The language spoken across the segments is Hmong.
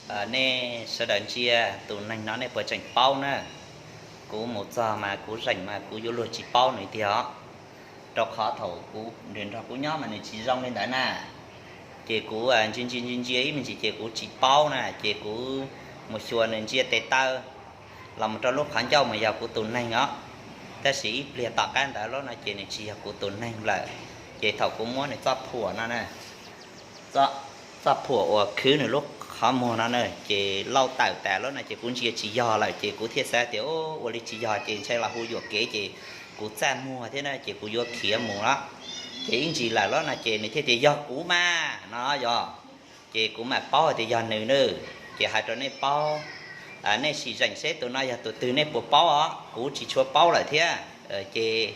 Nej sawv daws ntsia, tus neeg no nej puas tseem paub na? Kuv mus txog mas kuv zeem mas kuv yuav luag tsis paub nws tiag os. Rau qhov thaum kuv nrog kuv nyob mas nws tsis zoo li ntawd na. Ces kuv ntsia ntsia ntsia ntsia ib me ntsis ces kuv tsis paub na, ces kuv mus xyuas nws ntsia tes taw los mus rau lub qhov ncauj mas yog kuv tus neeg os. Tab sis ib pliag tom qab ntawd lawm no ces nws tsis yog kuv tus neeg lawm. Ces thaum kuv muab nws txoj phuam no na, txoj phuam uas khwb nws lub qhov muag no na, ces lauj tawm tas lawm no ces kuv ntsia tsis yog lawm ces kuv thiaj xav tias ua li tsis yog ces ntshai los hu yuam kev ces kuv txaj muag thiab na ces kuv yuav khiav mus lawm. Ces ib ntsis lawm lawm no ces nws thiaj tias yog kuv mas no yog, ces kuv mam paub hais tias yog nws na. Ces hais rau nej paub, nej sim zeem seb tus no yog tus twg nej puas paub os, kuv tsis tshua paub lawm thiab. Ces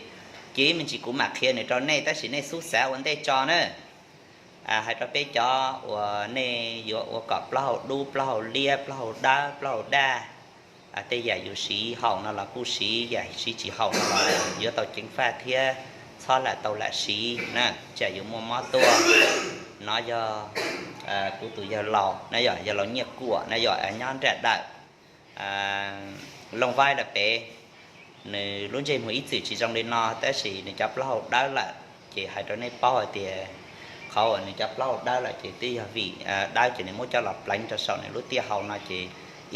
cia ib me ntsis kuv mam qhia nws rau nej tab sis nej xub xav ua ntej tso na. Hais rau peb cov uas nej yuav ua kom plaub hau dub, plaub hau liab, plaub hau dawb, plaub hau daj, tej yam yus siv haum no los kuj siv, yam siv tsis haum no los yuav tau ceev faj thiab txhob lam tau lam siv na, tsam yuav muaj mob tuaj. No yog kuv tus yawg laus na yog, yawg laus Nyiaj Kuam na yog, nyob nram dawm Looj Vaib lawm pem. Nws lub ntsej muag ib txwm tsis zoo li no tab sis nws cov plaub hau dawb lawm. Ces hais rau nej paub hais tias qhov uas nws cov plaub hau dawb lawm ces twb yog vim dawb ces nws muab coj los pleev rau saum nws lub tiaj hau no ces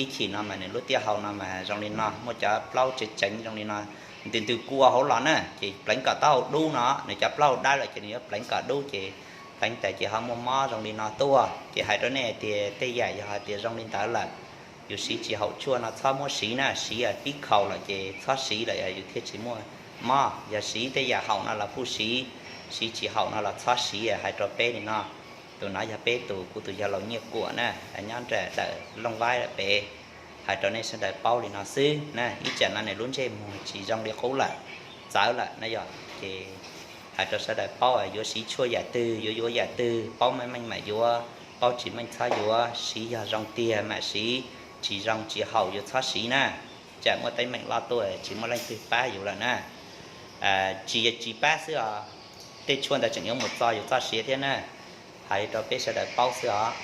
ib chim no mas nws lub tiaj hau no mas zoo li no, muaj cov plaub tsev tseev zoo li no, ntws ntws kua hauv los na, ces pleev kom taub hau dub no, nws cov plaub hau dawb lawm ces nws yuav pleev kom dub ces pleev tas ces ho muaj mob zoo li no tuaj. Ces hais rau nej hais tias tej yam yog hais tias zoo li ntawd lawm, yus siv tsis haum tshuaj no txhob muab siv na, siv pib khaus lawm ces txhob siv lawm yus thiaj tsis muaj mob. Yog siv tej yam haum no los kuj siv, siv tsis haum no los txhob siv. Hais rau peb li no, tus no yog peb tus, kuv tus yawg laus Nyiaj Kuam na, nyob nram dawm Looj Vaib lawm pem. Hais rau nej sawv daws paub li no xwb na, ib tsam no nws lub ntsej muag tsis zoo li qub lawm, txawv lawm na yog. Ces hais rau sawv daws paub yuav siv tshuaj yam twg, yuav yuav yam twg, paub meej meej mam yuav, paub tsis meej txhob yuav, siv yog zoo tiag mam siv, tsis zoo tsis haum yuav txhob siv na, tsam muaj teeb meem loj tuaj tsis muaj leej twg pab yus lawm na. Tsis yog tsis pab xwb os, tej tshuaj ntawd tseem yuav mus txo yus txoj sia thiab na. Hais rau peb sawv daws paub xwb os.